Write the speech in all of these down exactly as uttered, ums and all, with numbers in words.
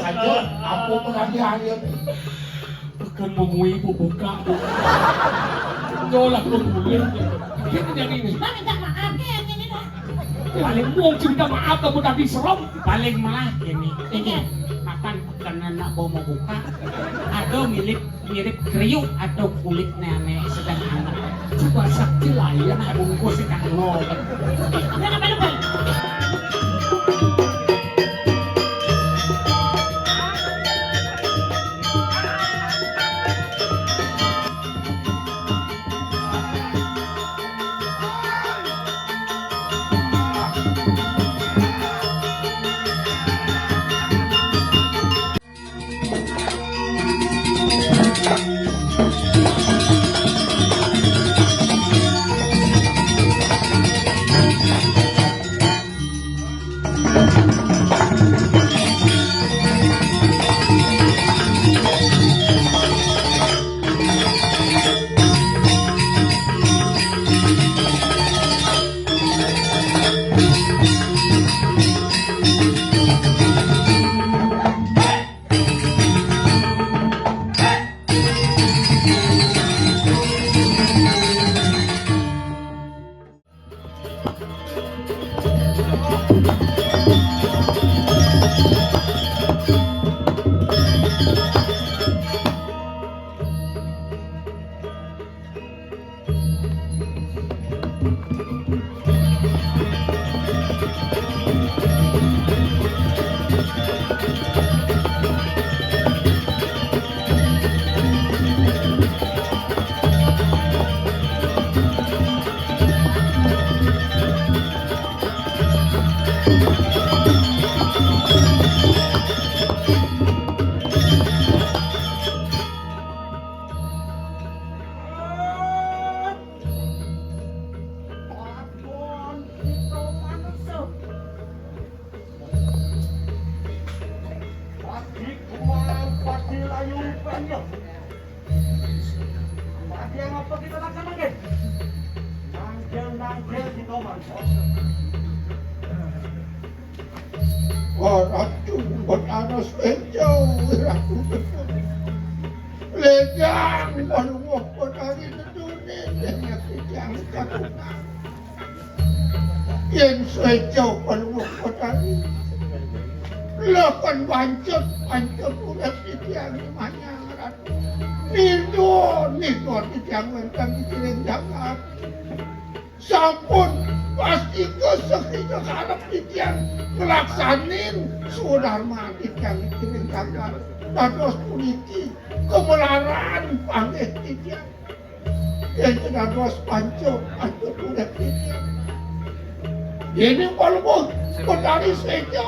Saja, apa pun ada aja. Tekan memui buka. Nyolah kemudian. Kita jadi ini. Bang, minta maaf ya, ini, Bang. Paling mau cerita maaf kamu tadi serem. Paling malah gini. Ini makan kena nak bawa mau buka. Ada mirip mirip kriuk atau kulit nenek sedang anak. Coba sakti lah ya nak bungkus ikan lo. Kenapa lu, Bang? Padi kuwang, padi layu banyu. Padi yang apa kita laksanakan? Nanggil, nanggil kita mangkok. Ora cukup anas pencau, ora cukup. Lejang, waduh, waduh, hari itu nih, yang yang Yén séja panuwuh Betari, lha kon pancet, pancet urip iki anu manyang rat. Nindo, nindo titiang wénten ing jagat. Sampun pasti kesekinya karep titiang nglaksanin swadarman titiang ing jagat. Dados puniki kemelaran panggih titiang. Yén dados panca, panca urip iki. Yén kalebur Betari Séja.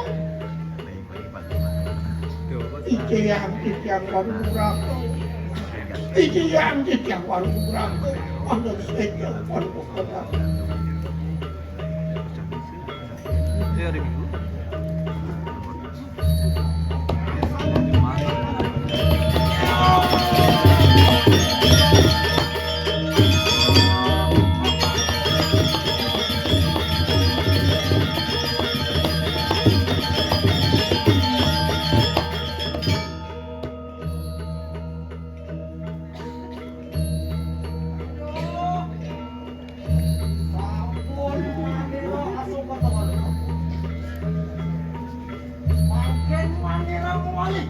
Ijayang titiang panugraha. Ijayang titiang panugraha. Panca Séja, panca Betari. Sampun manira asuka tawon. Mangkin manira mawali.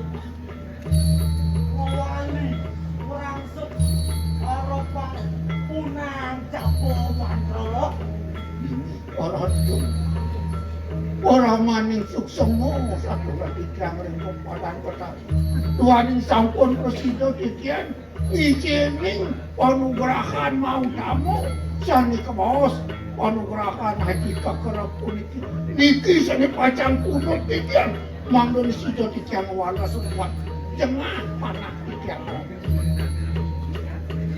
Mawali merangsuk para pang-, punang jaba mantra. Para dum. Para maning suksma sampun titiang ring padan kota. Duaning sampun prasida titiang. Ijining panugrahan mau tamu, sané kabaos panugrahan haji kakerep puniki. Niki sané pacang kunut titiang, mangda sida titiang walas ruwet jengah panak titiang.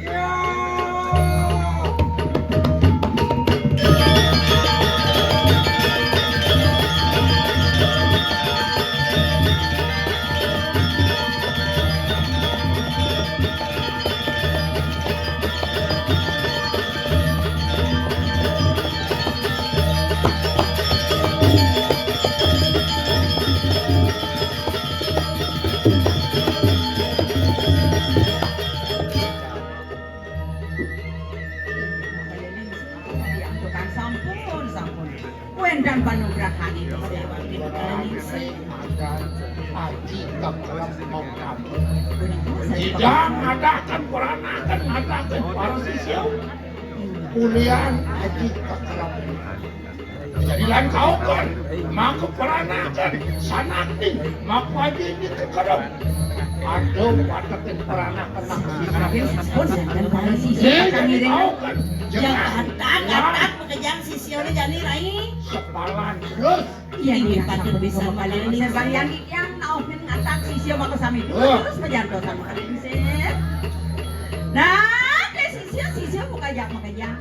Ya. Aji kakerep mau kamu. Tidak ngadakan peranakan, ngadakan para sisya. Kulian aji kakerep. Jadi lan kaukan, maka peranakan, sanakti, maka aji ini kekerep. Aduh, patakin peranakan, maka sisya. Pun jangan para sisya, jadi kami dengar. Kaukan, jangan. Jangan, jangan, jangan, makejang sisya ni jani rai. Sepalan terus. Iya, iya, patut bisa paling bisa bayang yang nauhin ngatak sisya maka sami dulu. Oh. Terus pajantos sama kalingsir. Nah, deh sisya, sisya buka jak makejang.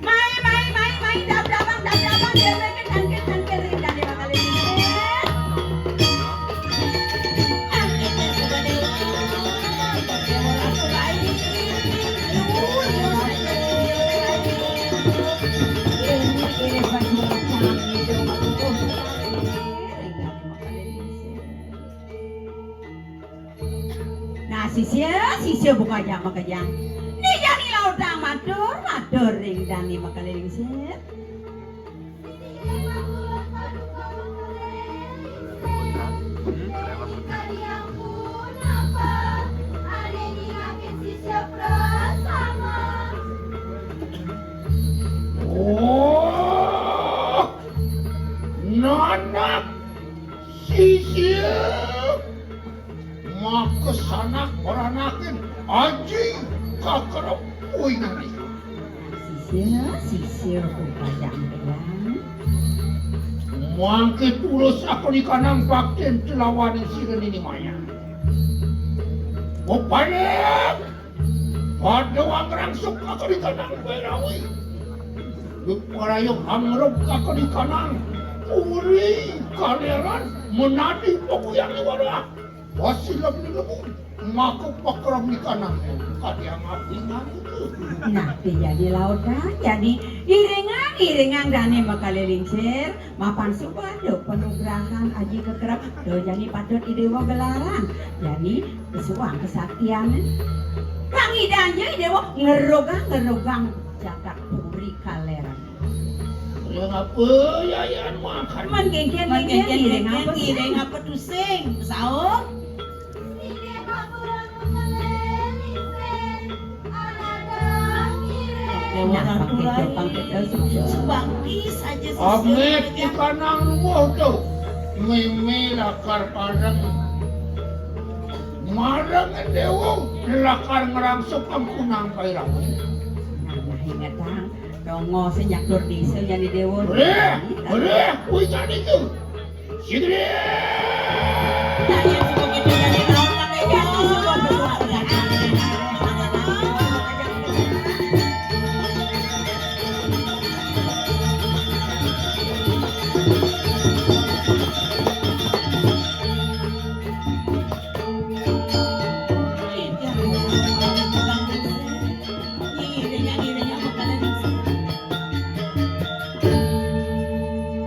Mai, mai, mai, mai, dap, dabang, dap, dabang, dia mereka tangkir, tangkir, rindan dia bakal ini. Tangkir, tangkir, tangkir, tangkir, tangkir, tangkir, Nah, sisya, sisya buka jam makejang. Ni jani lautang matur, matur ring dani makalingsir. Oh, nanak sisip. Maka sanak peranakan aji kakerep uingan. Sisip, sisip, pun panjang bilang. Mangke tulus aku dikanang baktin telawaning sira nini maya. Bepaling pada wangrangsuk aku dikanang Berawi. Beparayung hangrep aku dikanang Puri Kaleran menadi pokuyang iwara. Wasilem lemu maka pakrem ikanang kadiang abdi ngantu. Nah, dijadi lautan, jadi iringan, iringan dane makalingsir, mapan suba do panugrahan aji kakerep, do jani patut i dewa gelaran. Jani pesuang kesaktian. Kang idanja i dewa ngerogang, ngerogang jagat Puri Kaleran. Yang apa ya, ya, makan? Man genggen, man genggen, genggen, genggen, apa sih? Genggen apa tusing? Saum? Nah, pangkita, pangkita, suba. Subangti saja sisip. Amit ikanang luwuh tu. Meme lakar padang. Marang dewa lakar ngrangsuk kang kunang pairang. Nah, nah, ingetang. Dongo sing nyatur desa jani dewa. Boleh, boleh, kuwi jani tu. Sigri.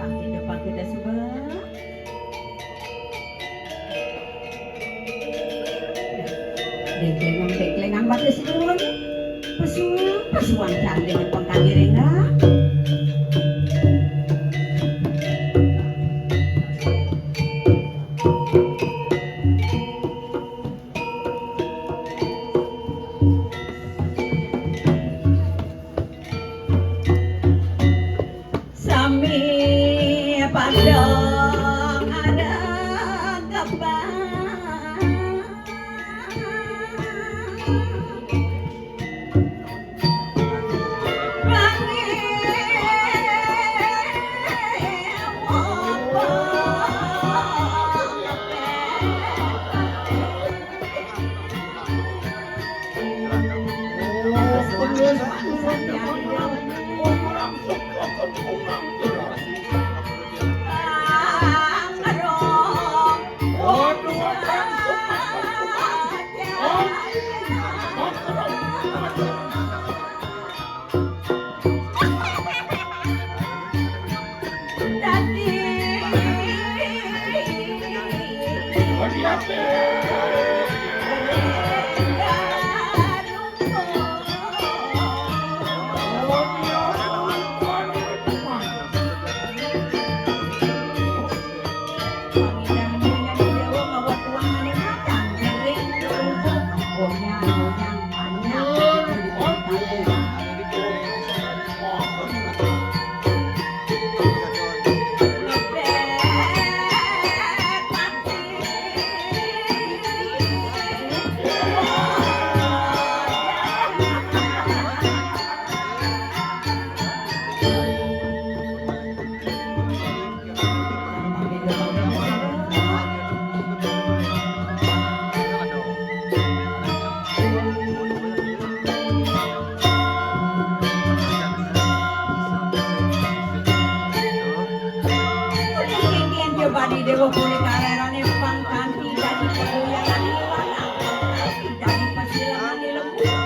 Pangkita, pangkita suba. Dengklengang, dengklengang batis nuwun. Pesuang, pesuang candil pengkadirengang. Sami pada ngadeg kembang. Badi Déwa Puri kalerané pang kanti dadi kagoyangan ilang, kanti dadi pasilangané lembur.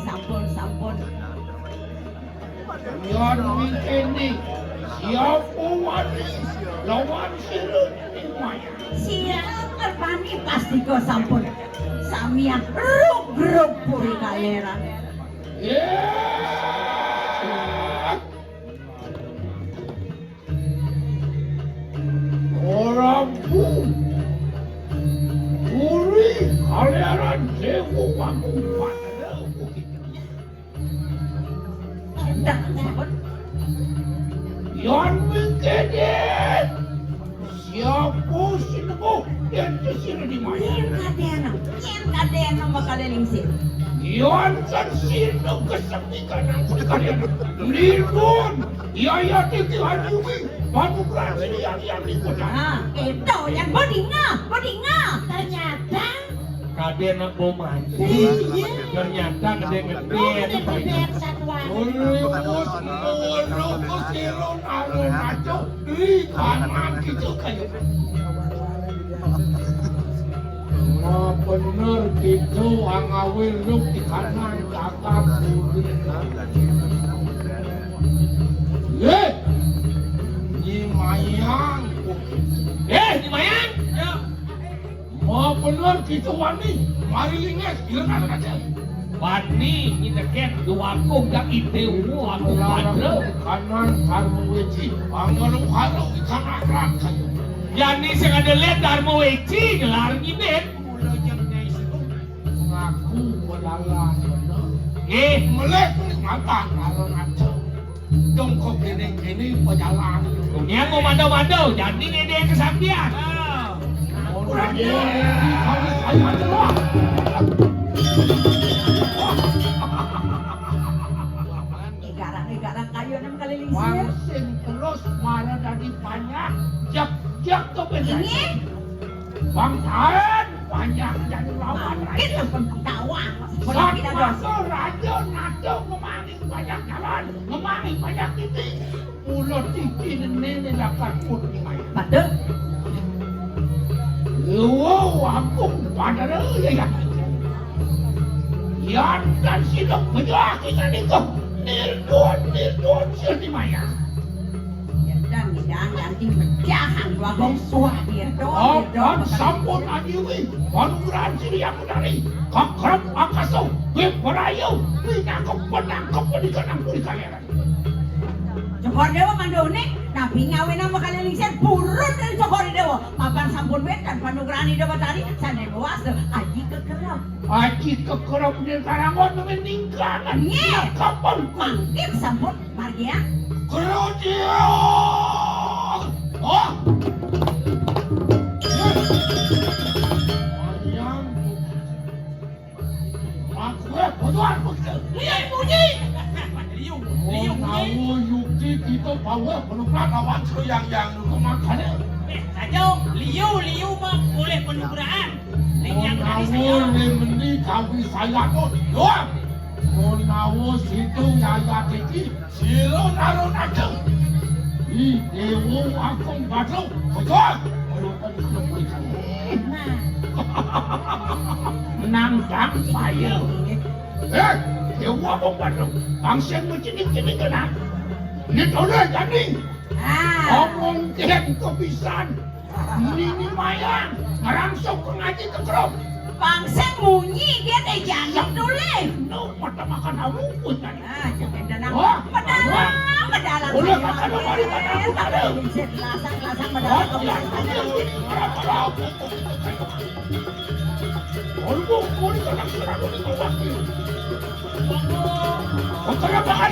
Sampun, sampun. Yan mingkene, siapa wani lawan sira Ni Mayang? Sira kerbani pastika sampun samian rugrug puri kaleran. Ya. Ora bu. Puri kaleran Dewa Pangumpat. Yan mengkene, siapa sing nemu yen sira Ni Mayang? Yen kadene, yen kadene bakal lingsir. Yan kan sing kesemikan aku kadene. Lindun, ya ya titi hadiwi, panugrahan sing yang yang ikut. Ah, itu yang bodinga, bodinga. Ternyata Kadene nak bau mati. Iya. Ternyata kadene ngedet. Ngedet satuan. Ulus, ulus, ilun, alun, aco, di kanan gitu kayu. Nah, bener gitu, angawil lu di kanan, kakak, sudin. Eh, Ni Mayang. Eh, Ni Mayang. Ya. Mabener kita wani, mari linges, ilengan aja. Wani, ini deket, dua aku, udah ide, aku pada. Kanan, Dharma Weci, pangaruh haru, ikan akrak. Yani sing ada lihat Dharma Weci, ngelar ngibet. Mula jam naik situ. Ngaku belalang bener. Eh, melek, mata, lalu ngaco. Dong kok kene-kene pejalan. Dunia mau mado-mado, jadi ngene kesampian. Kurang dia. Igarang-igarang kayu enam kali lingsir. Wang sing terus mara dadi panjak. Jak, jak to bedane. Ini? Bang Taen panjak dadi lawan raja. Kita pun kawan. Sang Raja Nado ngemangi banyak jalan, ngemangi banyak titik. Mula titik nene lakar pun ngai. Betul. Luo agung padahal ya ya. Yan dan silok penyakit niku. Nildun, nildun sini maya. Yedan ngidan ganti mejahan bagong suah dia. Oh, dan sampun adiwi panugrahan sini yang menari. Kakrep akaso, bib berayu, pinangkep penangkep di kanang puri kaleran. Jebor dewa manduh nih. Tapi ngawinang makalih lingsir purun ring Cokor I Déwa. Mapan sampun wénten panugrahan Ida Batari sané ngwasta aji kekerep. Aji kekerep ning karangon ningkanan. Nggih. Kapan? Mangkin sampun margiang. Kerodia! Oh! Margiang. Aku, eh, bodoh aku. Liu munyi. Liu, liu munyi. Menawa yukti kita bawa penumpang lawan sayang-yang nu kemakannya. Eh, saja, liu, liu mah boleh penugrahan. Ning yang tadi menawa saya. Lemeni kawi saya tu, liu. Menawa situ yayat iki, sira naruh najeng. Ih, Dewa Agung Badrung, betul. Merupakan kemuliaan. Nah. Nang bang saya. Eh, Dewa Agung Badrung, bang sing macining-cining kena. Ini toleh jani. Ah. Omong kén kepisan. Nini Mayang, ngrangsuk ngaji kekruk. Bang sing munyi kén jani toleh. Nu mata makan amu pun tadi. Ah, jangan danang. Wah, medal, wah. Medal. Ulah kata mari kata aku tak ada. Lasang, lasang medal. Wah, ya, ya, ya. Aduh, kau ni kadang-kadang kau ni kau wakil. Kau kena makan.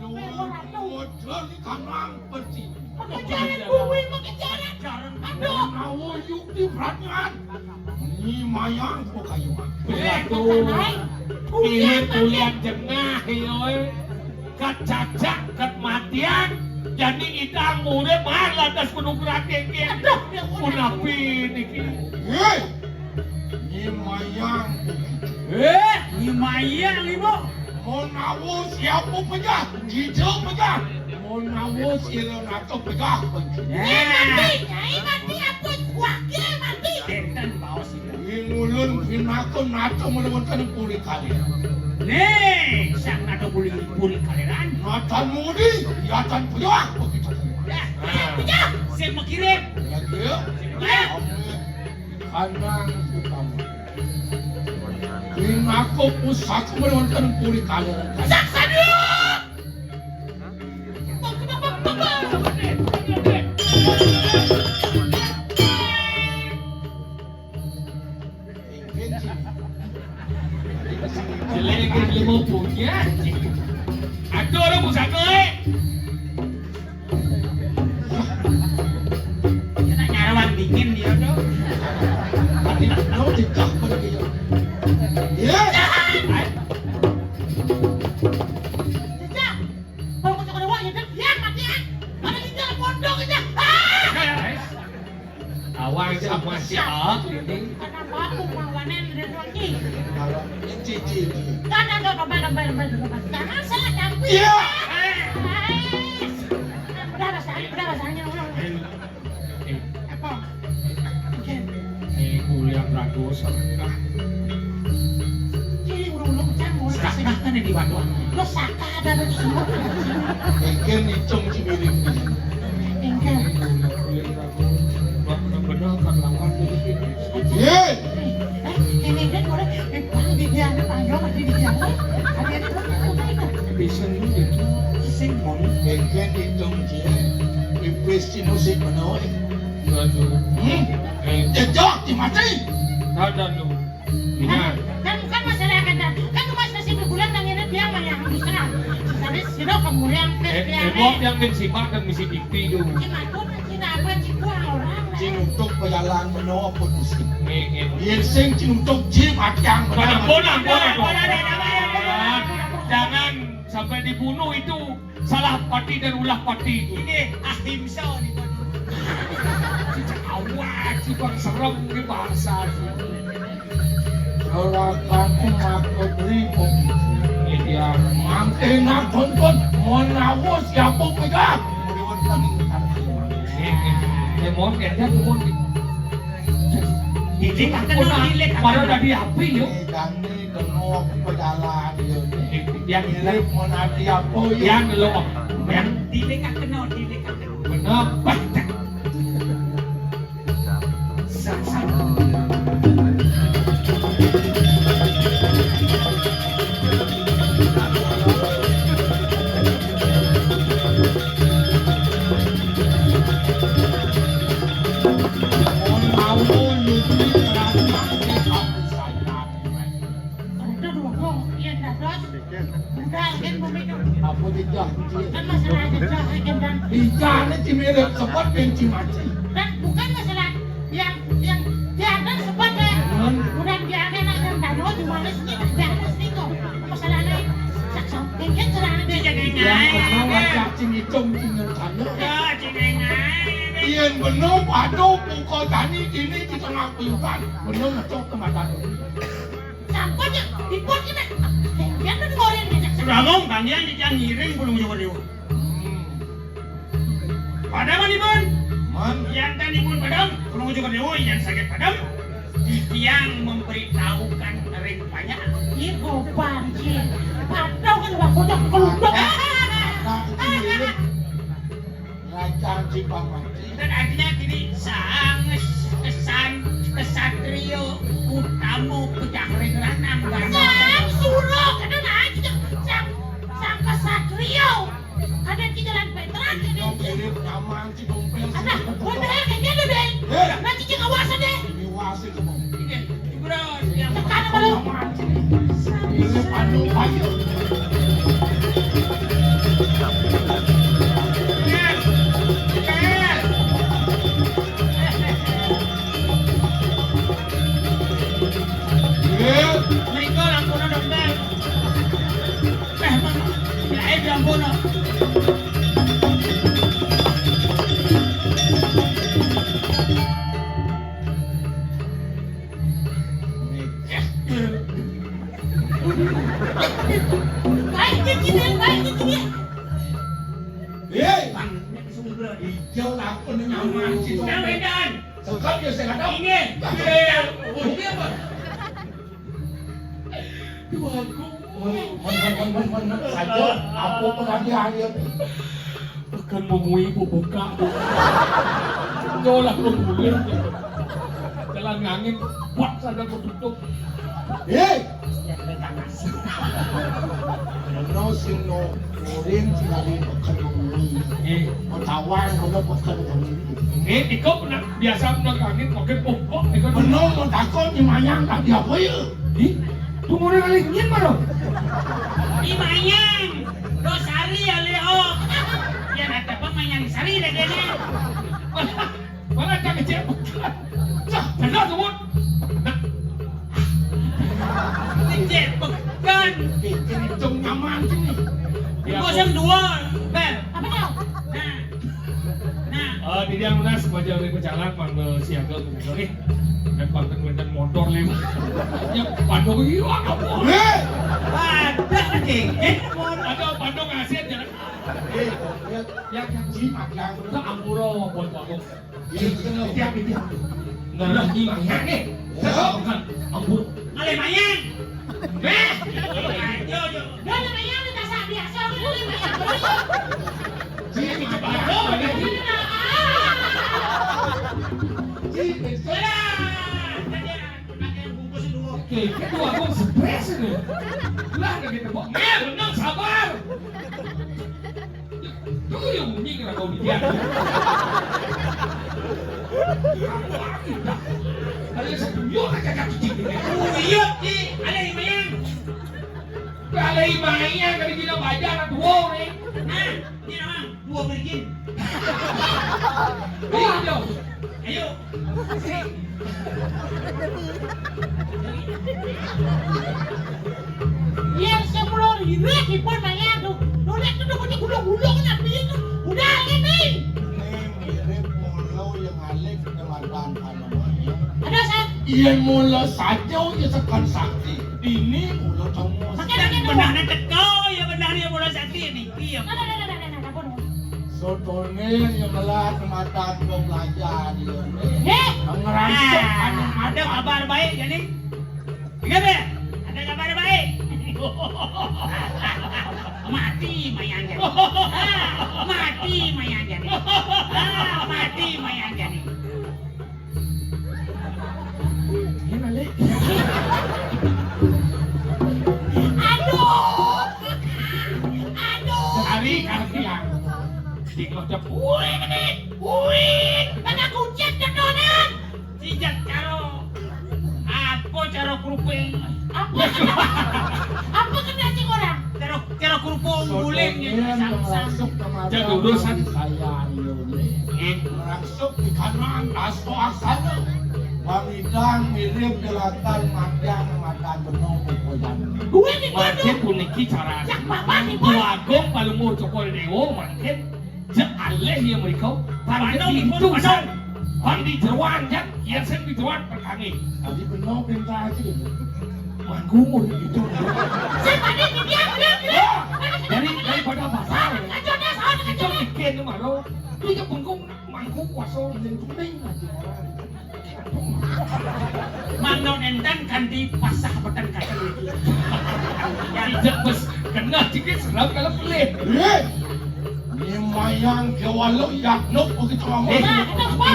Luwih mudhun kanang peti. Pakejaran kuwi, pakejaran. Aduh. Menawa yukti pradnyan. Ni Mayang kok kayu. Betul. Kuwi kulian jengah ya. Kacacak, kematian, jani idang urip, ah, lantas kudu perhatiin ki. Aduh, ya Allah. Punapi niki? Hei, Nyi Mayang. Eh, Nyi Mayang, Ibu. Menawa siapa pejah, jija pejah. Menawa sira nata pejah, pejah. Eh, mati, Nyai mati, ampun, wakil mati. Enten baos. Ing ulun pinaka nata melawan puri kalir. Nih, sang nata puri, puri kaliran. Nata mudi, yatan puyuh, begitu. Ya, ya, ya, sing makirim. Ya, ya. Ya. Kanang utama. Pinaka pusaka melawan puri kaliran. Saksana! Jelek iki limo punya. Aduh, lu pusaka, eh. Dia nak nyarawan dingin dia tuh. Tadi mau dikah pada dia. Ya. Cicak, kalau kau cakap lewat, ya, dia mati, ah. Mana kita pondok aja. Ah! Awang sama siap ini. Karena babu mawanen dari lagi. Kalau ini cici. Kan ada kembali, kembali, kembali, kembali. Jangan salah tapi. Iya. Eh. Udah rasanya, udah rasanya, udah. Eh. Apa? Oke. Eh, kuliah ragu serakah. Ih, urung-urung cang, urung. Serakah kan yang di batuan. Lo saka ada di semua. Engke nicung cibiring. Engke. Kuliah ragu. Bener-bener kan lawan dulu. Ye. Eh, ini kan boleh. Eh, Bang, di dia, Bang, yo, di dia. Ada yang bisa gitu. Sing mau. Engke nicung cie. Pipis cino sing menawa. Aduh. Hmm? Eh. Jejak dimati. Ada lu. Kan, kan, kan masalah kan, kan cuma sesi bulan nang ini dia mah yang bisa. Tapi sino kemudian. Eh, eh, wong yang main simak dan misi pipi tu. Cina tu, Cina apa, Cina orang. Cina untuk pejalan menopot mesti. Eh, eh. Yen sing Cina untuk jim atiang. Pada bolang, bolang, bolang. Jangan sampai dibunuh itu. Salah pati dan ulah pati. Ini ahimsa nih, Pak. Awak, si Bang, serem nih bahasa. Ora kaku makut ribut. Ini dia. Mangke nak tuntut, menawa siapa pegang. Ini, ini, ini, mohon, ya, ya, mohon. Ini kan kena, kena, kena. Baru tadi api, yuk. Ini kan nih, kena pejalan, yuk. Yang mirip menanti apa, yuk. Yang lo, yang. Ini kan kena, ini kan kena. Bener. Apa? Sak, sak. Mon mau nyuci kerangkang di kampung saya. Udah dua kong, iya dados. Udah, kan bumi tuh. Apa dijah? Kan masalah aja jahit kan. Dijahnya ci mirip sebot dan ci maci. Kan bukan masalah yang, yang diantar sebot ya. Udah diantar nak dan dano di mana sih, tak ada sih kok. Masalahnya sak sak, kan kan celana dia jaga. Yang pertama cacing hitam tinggal tanya. Ya, cing engai. Yen beno padu buka tani kini di tengah puyukan. Beno ngecok ke mata. Sampun ya, dipun kita. Yang kan ngorin ngecek. Sudah ngomong, Bang, yang dijang ngiring pulung Jawa Dewa. Hmm. Pada manipun? Man. Yang tanipun padam, pulung Jawa Dewa, yang sakit padam. Yang memberitahukan ring panjang. Iya, gopan, iya. Padahal kan waktunya keludak. Nah, itu mirip. Raja Cipang Panci. Dan artinya gini, sang kesan kesatrio utama pecah ring ranang. Sang suro, kena naik, sang, sang kesatrio. Ada di jalan Petra, ini. Yang mirip nyaman, si Dompel, si Ada, Dompel. Bener, kayak gitu deh. Eh. Nanti jangan awasan deh. Ini wasit, Bang. Ini, hiburan. Yang tekan apa lu? Nyaman, si Dompel. Ini panu, ayo. Baik, dia gini, baik, dia gini. Hei, Bang, ini sumber. Hijau takut nyaman sih. Nah, Medan. Sekap ya, saya nggak tahu. Ini. Oh, iya, Bang. Dua aku. Saja, apa pun lagi aja. Akan memui buka. Nyolah lu bulir. Jalan ngangin, buat sadar ketutup. Hei! Ono sing no muring sekali makan ngomong. Eh. Mau tawang, mau makan ngomong. Eh, iko pernah biasa pernah kaget, makin pokok, iko. Bener, mau takut, nyemayang, tak diapa ya? Ih, tuh orang alih nyen baru. Nyemayang, dosari ya, Leo. Ya, ada apa mayang sari deh, deh, deh. Malah tak kecil. Cah, benar tuh, Bun. Nah. Kecil, bukan. Bikin hidung nyaman sini. Ya, kosong dua, Bel. Apa tuh? Nah. Nah. Eh, di dia lunas, wajah dari pecalang, panggil siaga, pecalang, eh. Dan panggil wenten motor, lem. Ya, Bandung, iya, apa? Eh! Ada, King. Eh, ada Bandung ngasih, jangan. Eh, ya, ya, ya, Cing, ada. Ampura, buat Bandung. Iya, iya. Tiap, tiap. Nah, nah, ini mayang, eh. Ya. Bukan, ampun. Ngalih mayang. Eh. Ayo, ayo. Ngalih mayang, minta sapi, asal ngalih mayang. Iya, iya, iya. Iya, iya. Alah, tadi anak yang bungkus dulu. Oke, kedua, gua stres ini. Lah, udah gitu, Bok. Eh, bener, sabar. Tuh yang bunyi kena kau bikin. Ada yang setuju aja, Kak, cicing ini. Oh, iya, Ci. Ada yang main. Ada yang main, kali gila baja, anak dua, nih. Nah, ini nama dua berikin. Ayo, dong. Ayo. Yang sepuluh ribu, ipun mayar tuh. Nolak tuh, tuh, punya gulung-gulung, nabi itu. Udah, ini. Ini mirip mula yang alik kecamatan Panembayan. Ada, Sat? Iya, mula saja, ya, sekan sakti. Ini mula temu. Pakai, pakai, tuh. Benarnya teko, ya, benarnya mula sakti ini. Iya. Ada, ada, ada, ada, ada, ada, ada. Sotone yang ngelah kematan gua belajar, ya. Eh? Ngerancak, ah, anu, ada kabar baik, jadi? Ingat ya? Ada kabar baik. Mati mayang jadi. Ah, mati mayang jadi. Ah, Ini mayang jani. Ini, Lek. Aduh. Aduh. Hari kasih ya. Di kota Puing nih. Puing. Mana kucing kedonan? Sijat caro. Apa caro keruping? Apa kena, apa kena cing orang? Caro, caro kerupung guling ya, samsam. Jadi urusan saya ini. Eh, langsung di kanan, asto asana. Bang Idang mirip jelatan makan, makan benung, pokoknya. Duit itu. Macet puniki cara. Cak bapak nih, Pak. Dua Agung, Palungguh Cokor Dewa, macet. Jek alih ya mereka, pang di pintu san, pang di jeroan jan, ya sing di jeroan perkangge. Tadi bener perintah aja. Manggung udah gitu. Saya tadi diam, diam, diam. Dari, daripada pasar. Itu bikin maro. Itu bengkung manggung kuasa yang kuning aja. Mano enten kanthi pasah beten katen iki. Tidak bes kena dikit serap kalau pelih. Eh, ini mayang kewalo yakno begitu amat. Eh,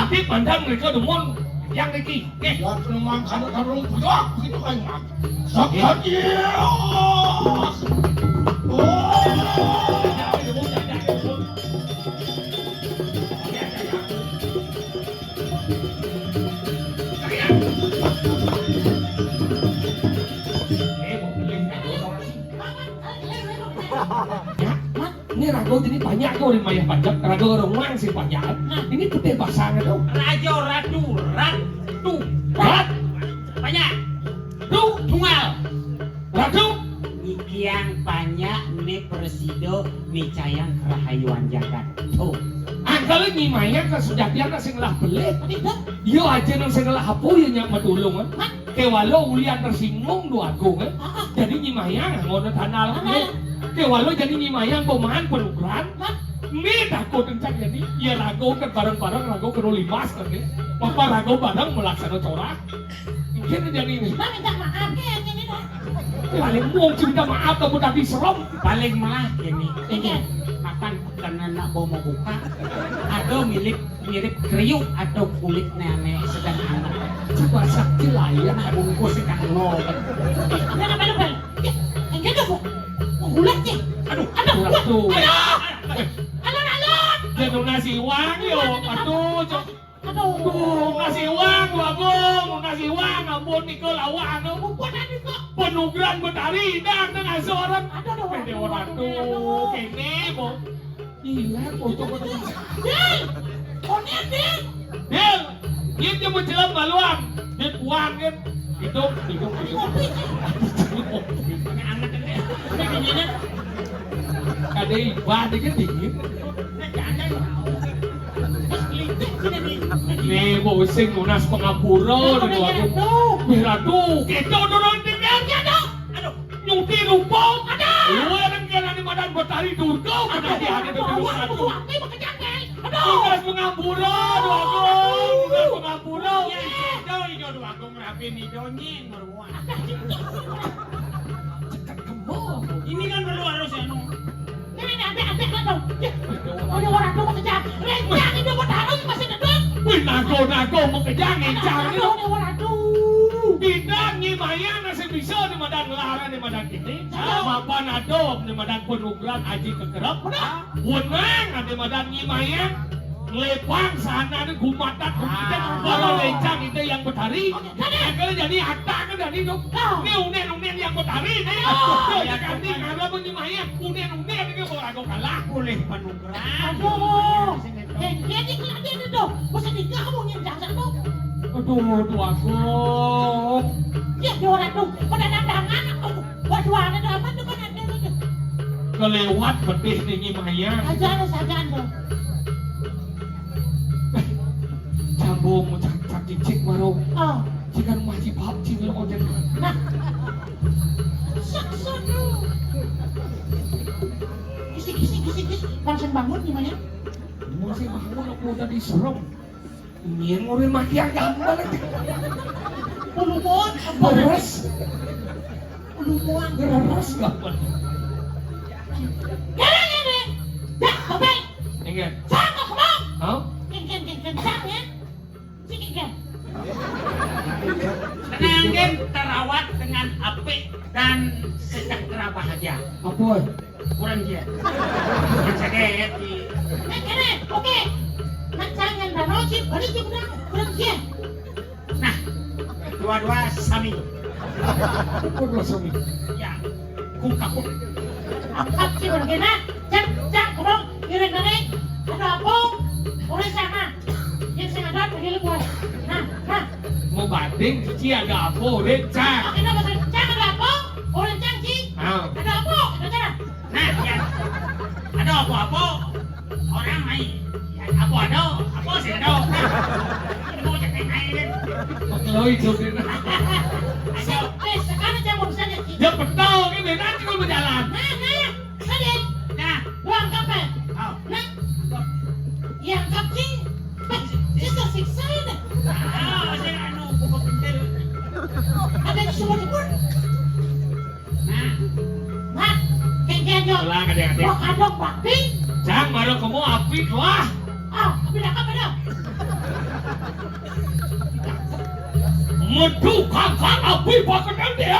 inti pandang mereka demun yang iki. Eh, ya memang kalau tarung budak begitu kan mak. Sakit. Oh. Ya, Mat, ini rago jadi banyak tuh di mayah pajak, rago orang sih banyak. Nah, ini putih basang itu. Raja, ratu, ratu. Rat. Banyak. Tuh. Tunggal. Ratu. Niki yang banyak ni presido nicayang kerahayuan jagat. Tuh. Angkal ni mayang kesujatian sing lah pelih. Yo aja nang sing lah apa ya nyak matulung, eh. Kewalo ulian tersinggung dua agung, eh. Jadi nyi mayang ngono tanal. Kewalo jadi nyi mayang bomaan penukeran. Ini takut encak jadi ya rago ke bareng-bareng rago kena limas kan ya. Papa rago bareng melaksana corah. Mungkin jadi ini. Nah, minta maaf ya, ini dah. Paling mungkin minta maaf kamu tadi serem. Paling malah gini. Iya. Makan kena nak bawa mau buka. Ada milik mirip kriuk atau kulit nenek sedang anak. Coba sakti layan. Nak bungkus ikan lo. Enggak apa-apa. Enggak dong. Mau ulat nih. Aduh, aduh, aduh. Aduh. Aduh, aduh. Dia nasi wang yo, aduh, cok. Aduh. Tuh, nasi wang, Dua Agung, nasi wang, ampun nika lawan. Ampun nika. Penugran betari dang dengan seorang. Aduh, aduh, aduh, aduh, aduh. Kene, Bo. Ilang untuk. Dil! Onen, Dil! Dil! Dia cuma celam baluang. Dia buang kan. Hidup, hidup, hidup. Kopi. Ini anget ini. Ini dinginnya. Kadai ibadah kan dingin. Nih, mau sing nunas pangapura, nih, waduh. Ratu. Nih, Ratu. Kita turun di meja, Ratu. Aduh, nyuti lupa. Aduh. Lu yang kena di madan Betari Durga, aduh, ada di hati itu, aduh, Ratu. Aduh, aduh, aduh. Nunas pangapura, Ratu. Nunas pangapura. Iya, iya, iya, Ratu, Ratu, rapi nih, donyeng, meruan. Cekak kemo. Ini kan perlu harus anu. Ini, ini, adik, adik, aduh. Ya, aduh, orang tuh mau kejar. Rencang itu mau taruh masih gedut. Wih, nago, nago, mau kejar, ngencang itu. Aduh, aduh, aduh. Bintang Nyi Mayang masih bisa di madan ngelarang, di madan kene. Iya. Mapan adom, di madan penugran aji kekerep. Benar. Wenang, di madan Nyi Mayang. Nglepang sana ni gumatat, ah, kita baru lencang itu yang betari. Oke, jadi. Yang kali jadi atak kan dari tu. Ah. Ni unen-unen yang betari ni. Ah. Betul, ya kan, ni kalau pun ni mayat, unen-unen ni baru aku kalah. Boleh penukeran. Aduh. Yang dia ni keladi ni tu. Masa tiga kamu ni jangan tu. Aduh, tu aku. Ya, dua ratus. Pada tangan aku. Waduh, ada apa tu kan ada tu. Kelewat bedih ni Nyi Mayang. Aja ada saja tu. Cambung cak cicik baru. Ah. Cikan maji pap cing lo ojen. Nah. Saksono. Kisi kisi kisi kisi. Langsung bangun Nyi Mayang. Masih bangun aku tadi serem. Nyen nguril mati agama lagi. Ulumon, apa? Beres. Ulumon. Beres gak? Kene, kene. Dah, bapak. Ingat. Sama, kemau. Hah? Kene, kene, kene, kene. Balik ke benar, benar dia. Nah, dua-dua sami. Dua-dua sami. Ya, ku kapuk. Angkat ki benar dia, nah. Cak, cak, kurang, kira-kira. Ada apa? Oleh sana. Yang saya ada, pergi lepas. Nah, nah. Mau banding, cici ada apa, Rin, cak? Oke, nah, bahasa cak ada apa? Oleh cak, ci. Ah. Ada apa? Ada cara. Nah, ya. Ada apa-apa? Orang main. Ya, apa ada? Apa sih ada? Nah, ini mau cek yang lain, kan? Pakai loi, jawabnya. Ayo, eh, sekarang jangan urusan ya, Ci. Ya, betul, ini nanti kalau berjalan. Nah, nah, tadi. Nah. Buang kape? Oh. Nah. Yang kaki. Eh, saya tersiksa ini. Ah, saya anu, buka pintu. Ada yang suruh nyebut. Nah. Nah, kayak dia aja. Ulang, ada, ada. Wah, kandung bakti. Jang, baru kamu api lah. Ah, api dah apa dah? Metu kakak api pakai dia.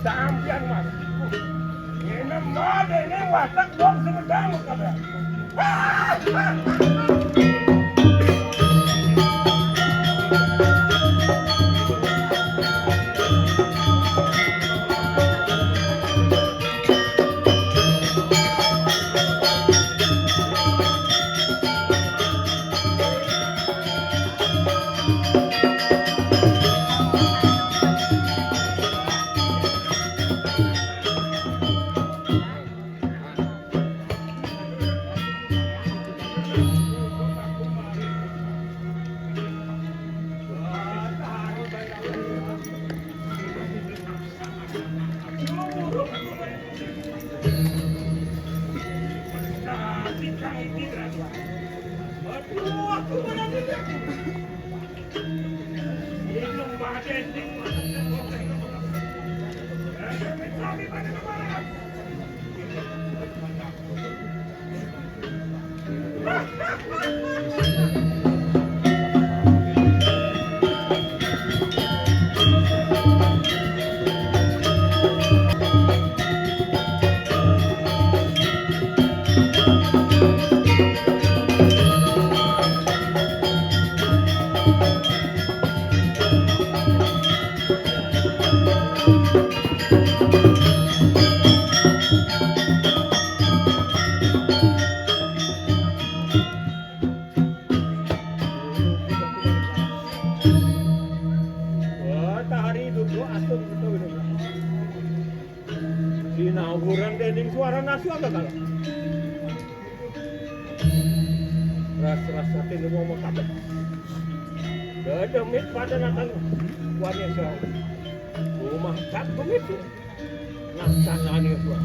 Sampeyan mah. Ngene mah dene watak wong Sumedang kabeh. Wah, tahari duduk atur gitu, gitu. Sinawuran dening suara naswa gagal. Ras-ras ati nemu mau kabeh. Dedemit pada natang wani sa. Rumah tak begitu. Nah, sana nih gua.